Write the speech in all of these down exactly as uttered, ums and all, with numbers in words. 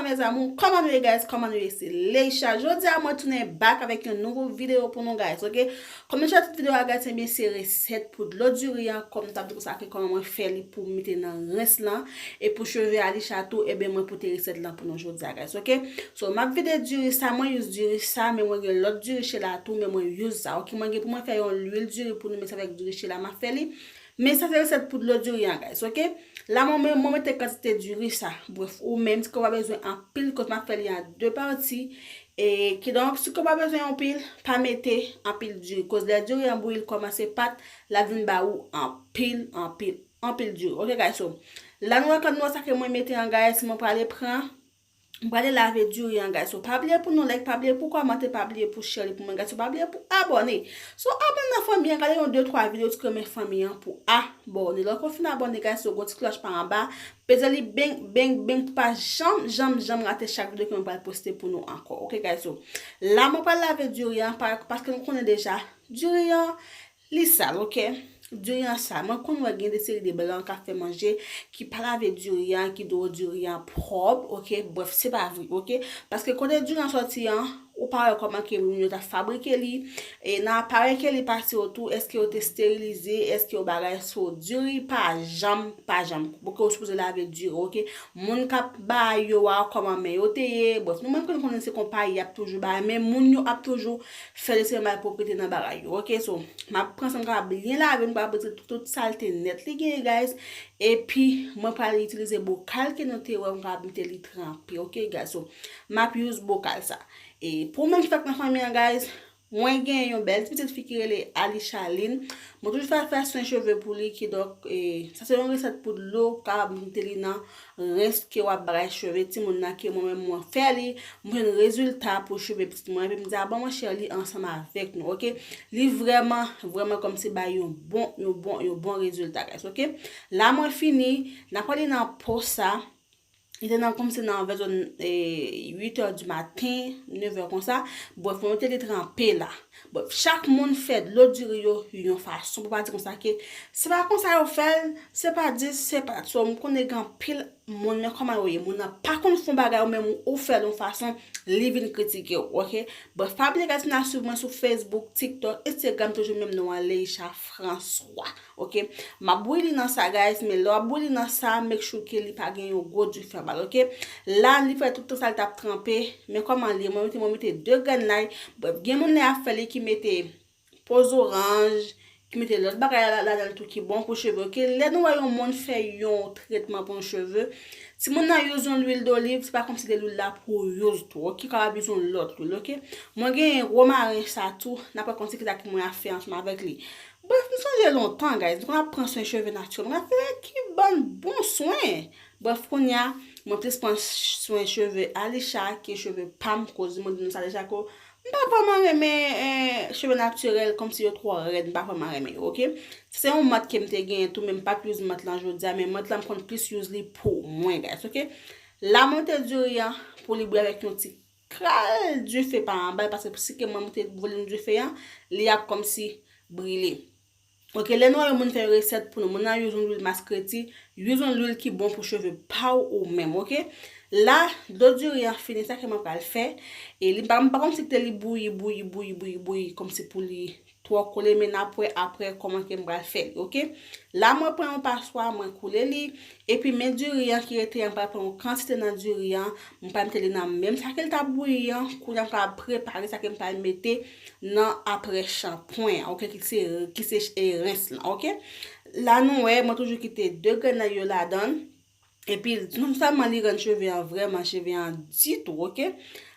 Mes amours, kòman nou ye guys? Kòman nou ye? Se Leisha. Jodi a mwen tounen back avèk yon nouvo videyo pou nou guys, ok? Kòm nou chak tout videyo a guys, ebyen se resèt pou dlo diri an, kòm nou t ap di konsa ke kòman mwen fè li pou mete nan rens lan, e pou cheve Alisha tou, ebyen mwen pote resèt lan pou nou jodi a guys, ok? So, m ap vide diri sa, mwen use diri sa, men mwen gen lòt diri chela tou, men mwen use sa, ok? Mwen gen pou mwen fè yon lwil diri pou nou, men se avèk diri chela m ap fè li. Men sa se resèt pou dlo diri an, guys, ok? La mwen, mwen, mwen mete kantite diri sa. Bref, ou menm, si ke w pa bezwen anpil, koz m ap fè li an de pati. E kidonk, si ke w pa bezwen anpil, pa mete anpil diri. Koz lè diri an bouyi, l kòmanse pat, l ap vin ba ou anpil, anpil, anpil diri. Ok, guys, so, la nou wè kan nou wè sa ke mwen mete an, guys, mwen prale pran, m prale lave diri an, guys. So, pa bliye pou nou like, pa bliye pou kòmante, pa bliye pou share li pou mwen, guys. So, pa bliye pou abòne. So, abòne nan fanmi an, gade yon de twa videyo ti ke men fanmi an pou abòne. Lè w fin abòne, guys, so, gon ti klòch pa anba. Peze li beng, beng, beng pou pa janm, janm, janm rate chak videyo ke mwen pral poste pou nou ankò. Ok, guys, so, la mwen pral lave diri an, pa-, paske nou konnen deja, diri an, li sal, ok? Diri an sal. Mwen konn wè gen de seri de blan k ap fè manje, ki pa lave diri an, ki di w diri an pwòp, ok? Bref, se pa vre, ok? Paske kote diri an sòti an, ou pa wè kòman ke moun yo t ap fabrike li, e nan aparèy ke li pase yo tou, èske yo te esterilize, èske yo bagay, so diri pa janm, pa janm. Ok, ou sipoze lave diri, ok? Moun k ap bay yo a, kòman men yo te ye, bref, nou menm ke nou konnen se konpayi y ap toujou bay, men moun yo ap toujou fè de seri malpwòpte nan bagay yo, ok? So, m ap pran sa m ka byen lave, m ka retire tout, tout salte nèt li genyen, guys. Epi, mwen pral itilize bokal ke nou te wè, m ka mete li tranpe, ok, guys? So, m ap use bokal sa. E pou menm ki fèk nan fanmi an, guys, mwen gen yon bèl ti pitit fi ki rele Alishaline. Mwen toujou fè, fè swen cheve pou li, kidonk, e, sa se yon resèt pou dlo, ou kapab mete li nan rens ke w ap bagay cheve timoun nan, ke mwen menm mwen fè li, mwen jwenn rezilta pou cheve pitit mwen, epi m di, a bon, mwen share li ansanm avèk nou, ok? Li vrèman, vrèman kòmsi bay yon bon, yon bon, yon bon rezilta, guys, ok? La mwen fini, n ap prale nan po sa. Li te nan, kòmsi nan anvè zòn, e, uit è di maten, nèf è konsa. Bref, mwen mete li tranpe la. Bref, chak moun fè dlo diri yo yon fason. Pou pa di konsa ke se pa konsa yo fè l, se pa dis, se pa. So, m konnen gen anpil moun, men kòman yo ye? Moun nan pa konn fè yon bagay, ou menm ou fè l yon fason, li vin kritike w, ok? Bref, pa bliye, guys, vin al swiv mwen sou Facebook, TikTok, Instagram, toujou menm non an, Leisha François. Ok, m ap bouyi li nan sa, guys, men lè w ap bouyi li nan sa, make sure ke li pa gen yon gwo dife anba l, ok? La, li fè tout tan sa l t ap tranpe, men kòman li ye, mwen mete, mwen mete de grenn lay. Bref, gen moun lè y ap fè li ki mete po zoranj, ki mete lòt bagay la, ladan l tou ki bon pou cheve, ok? Lè nou wè yon moun fè yon tretman pou yon cheve, timoun nan use yon lwil doliv, se pa kòmsi se lwil la pou w use tou, ok? Ou kapab use yon lòt lwil, ok? Mwen gen womaren sa tou, n ap wè kòmsi ki sa ki mwen ap fè ansanm avèk li. Bref, m sonje lontan, guys, m konn ap pran swen cheve natirèl. M ap fè ki bann bon swen. Bref, kounye a, mwen plis pran swen cheve Alisha ke cheve pa m, koz mwen di nou sa deja ke m pa vrèman renmen, eh, cheve natirèl, kòmsi yo twò rèd, m pa vrèman renmen yo, ok? Se yon mant ke m te genyen tou, men m p ap use mant lan jodi a, men mant lan m konn plis use li pou mwen, guys, ok? La, mwen te diri an pou li bouyi avèk yon ti kral dife pa anba l, paske si ke mwen moute volim dife an, li ap kòmsi brile. Ok, lè nou wè yon moun fè yon resèt pou nou, moun nan use yon lwil maskreti, use yon lwil ki bon pou cheve pa w ou menm, ok? La, dlo diri an fini, sa ke mwen pral fè, e li pa, m pa kòmsi kite li bouyi, bouyi, bouyi, bouyi, bouyi, kòmsi pou li twò kole, men n ap wè aprè kòman ke m pral fè li, ok? La, mwen pran yon paswa, mwen koule li, epi men diri an ki rete an, m pral pran yon kantite nan diri an, m pral mete li nan menm sa ke l t ap bouyi an, kounye a m pral prepare sa ke m pral mete nan aprè shanpwen an, ok, ki se, ki se, e, rens lan, ok? La, nou wè, mwen toujou kite de grenn lay yo ladan l, epi non sèlman li rann cheve an vrèman, cheve an di tou, ok?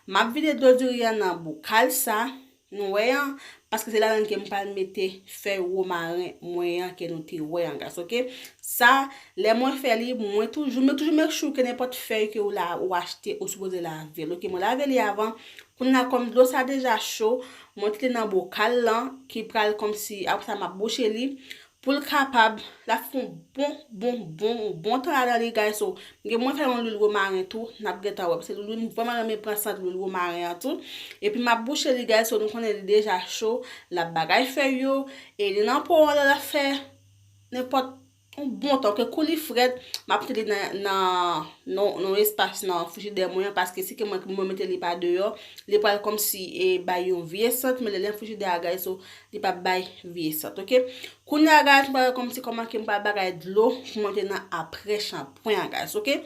M ap vide dlo diri an nan bokal sa, nou wè an, paske se ladan l ke m pral mete fèy womaren mwen an ke nou te wè an, guys, ok? Sa, lè mwen fè li, mwen toujou, mwen toujou make sure ke nenpòt fèy ke ou la, ou achte, ou sipoze lave l, ok? Mwen lave li avan. Kounye a, kòm dlo sa deja cho, mwen kite nan bokal lan, ki pral kòmsi, apre sa, m ap bouche li. Pou l kapab, l ap fè yon bon, bon, bon, bon tan ladan li, guys. So, gen mwen fè yon lwil womaren tou, n ap gentan wè. Paske lwil, m vrèman renmen pran sant lwil womaren an tou. Epi m ap bouche li, guys. So, nou konnen li deja cho, l ap bagay fèy yo. E li nan po an, lè l ap fè nenpòt yon bon tan, ke kou li frèt, m ap mete li nan, nan, nan, nan espas nan frijidè mwen an, paske si ke mwen, mwen mete li pa deyò, li pral kòmsi e bay yon vye sant, men lè nan frijidè a, guys, so, li p ap bay vye sant, oke? Kounye a, guys, m pral kòmsi kòman ke m pral bagay dlo pou mete nan aprè shanpwen an, guys, oke?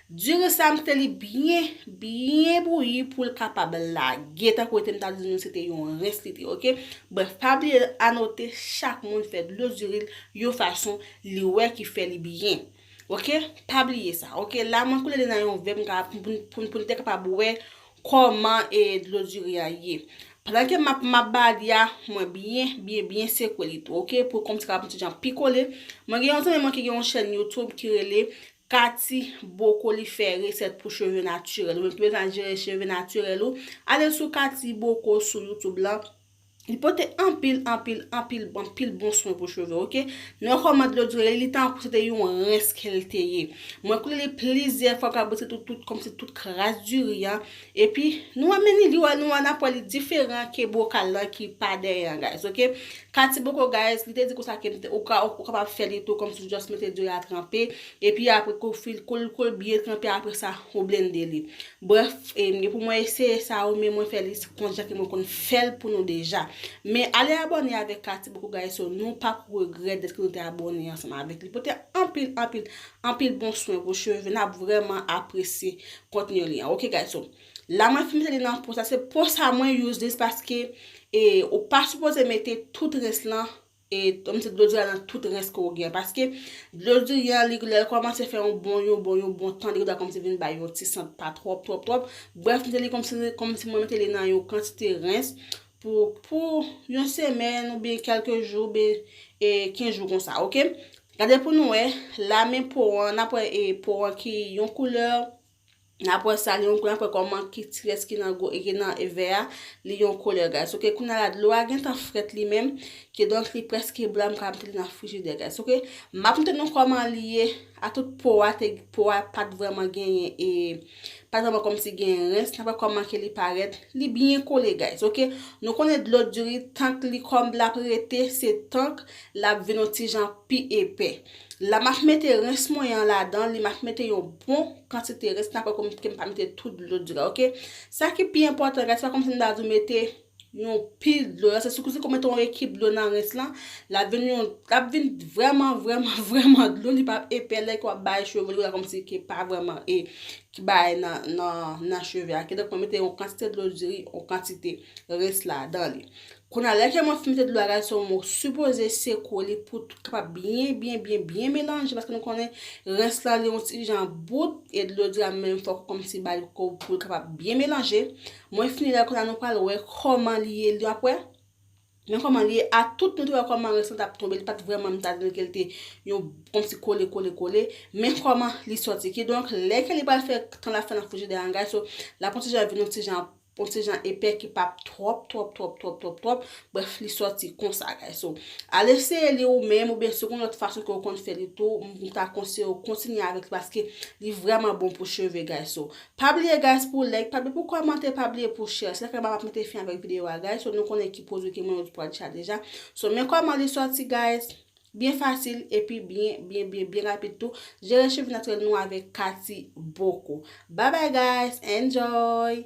Diri sa, m kite li byen, byen bouyi pou l kapab lage. Tankou te m ta di nou, se te yon rens li te, oke? Brèf, pa bliye anote, chak moun fè dlo diri l yon fason, li wè ki fè li byen. Oke? Pa bliye sa. Oke? La, mwen koule li nan yon vè pou, pou, pou, pou n te kapab wè kòman e dlo diri a ye. Pandan ke m ap, m ap ba li a, mwen byen, byen, byen sekwe li tou, oke? Pou kòmsi kapab yon ti jan pi kole. Mwen gen yon zanmi mwen ki gen yon chèn YouTube ki rele Cathy Boko, li fè resèt pou cheve natirèl. Ou menm ki bezwen jere cheve natirèl ou, ale sou Cathy Boko sou YouTube lan. Li pote anpil, anpil, anpil, anpil bon swen pou cheve, oke? Nou wè kòman dlo diri, li tankou se te yon rens ke l te ye. Mwen koule li plizyè fwa, m ka bwese tout, tout, kòmsi tout kras diri an. Epi, nou wè, men li, li wè, nou wè, n ap wè li diferan ke bokal lan ki pa dèyè an, guys, oke? Cathy Boko, guys, li te di konsa ke m te, ou ka, ou kapab fè li tou, kòmsi w just mete diri a tranpe, epi apre, kou fil, kou l, kou l byen tranpe, apre sa, ou blende li. Brèf, e, m gen pou mwen eseye sa, ou, men mwen fè li konn jan ke mwen konn fè l pou nou deja. Men ale abòne avèk Cathy Boko, guys, so nou p ap regrèt dèske nou te abòne ansanm avèk li. Li pote anpil, anpil, anpil bon swen pou cheve, n ap vrèman apresye kontni li an. Oke, guys, so, la mwen fin mete li nan po sa, se po sa mwen use this paske, e, ou pa sipoze mete tout rens lan, e, kòmsi dlo diri a nan tout rens ke w gen. Paske dlo diri an, li, lè l kòmanse fè yon bon, yon bon, yon bon tan, li dwa kòmsi vin bay yon ti sant pa twòp, twòp, twòp. Brèf, mete li kòmsi, kòmsi mwen mete li nan yon kantite rens pou, pou yon semèn oubyen kèlke jou, oubyen, e, kenz jou konsa, oke? Gade pou nou wè, la men po an, n ap wè, e, po an ki yon koulè, n ap wè sa, li yon koulè, n ap wè kòman ki ti rès ki nan gwo, ki nan vè a, li yon koulè, guys. Oke, kounye a la, dlo a gentan frèt li menm, kidonk li prèske blan, m ka mete li nan frijidè, guys. Oke, m ap montre nou kòman li ye, a tout po a, te, po a pa t vrèman genyen, e, pa t vrèman kòmsi genyen rens, n ap wè kòman ke li parèt, li byen kole, guys. Oke, nou konnen dlo diri, tank li kòm l ap rete, se tank l ap vin yon ti jan pi epè. La, m ap mete rens mwen an ladan li, m ap mete yon bon kantite rens, n ap wè kòm ke m pa mete tout dlo diri a, oke? Sa ki pi enpòtan, guys, se pa kòmsi m ta di w mete yon pil dlo, la, se sikou, sikou w mete yon ekip dlo nan rens lan, l ap vin yon, l ap vin vrèman, vrèman, vrèman dlo, li p ap epè, lè ke w ap bay cheve w li, w a kòmsi ke pa vrèman, e, ki bay nan, nan, nan cheve a. Kidonk, mwen mete yon kantite dlo diri, yon kantite rens ladan li. Kounye a, lè ke mwen fin mete dlo a, guys, so mwen sipoze sekwe li pou tout kapab byen, byen, byen, byen melanje, paske nou konnen rens lan, li yon ti jan bout, e dlo diri a menm fòk ou kòmsi ba li kou pou l kapab byen melanje. Mwen fini la, kounye a nou pral wè kòman li ye, li ap wè. Men kòman li ye, a tout nou te wè kòman rens lan t ap tonbe, li pa t vrèman, m ta di nou ke l te yon kòmsi kole, kole, kole, men kòman li sòti. Kidonk, lè ke li pral fè tan l ap fè nan frijidè an, guys, so, l ap yon ti jan vin yon ti jan yon ti jan epè ki p ap twòp, twòp, twòp, twòp, twòp, twòp. Brèf, li sòti konsa, guys. So, al eseye li ou menm, oubyen si w gen yon lòt fason ke w konn fè li tou, m, m ta konseye w kontinye avèk li paske li vrèman bon pou cheve, guys. So, pa bliye, guys, pou like, pa bliye pou kòmante, pa bliye pou share. Se la ke m ap mete fen avèk videyo a, guys. So, nou konnen ki pwodui ke mwen yo pral chal deja. So, men kòman li sòti, guys. Byen fasil epi byen, byen, byen, byen rapid tou. Jere cheve natirèl nou avèk Cathy Boko. Bye bye, guys. Enjoy!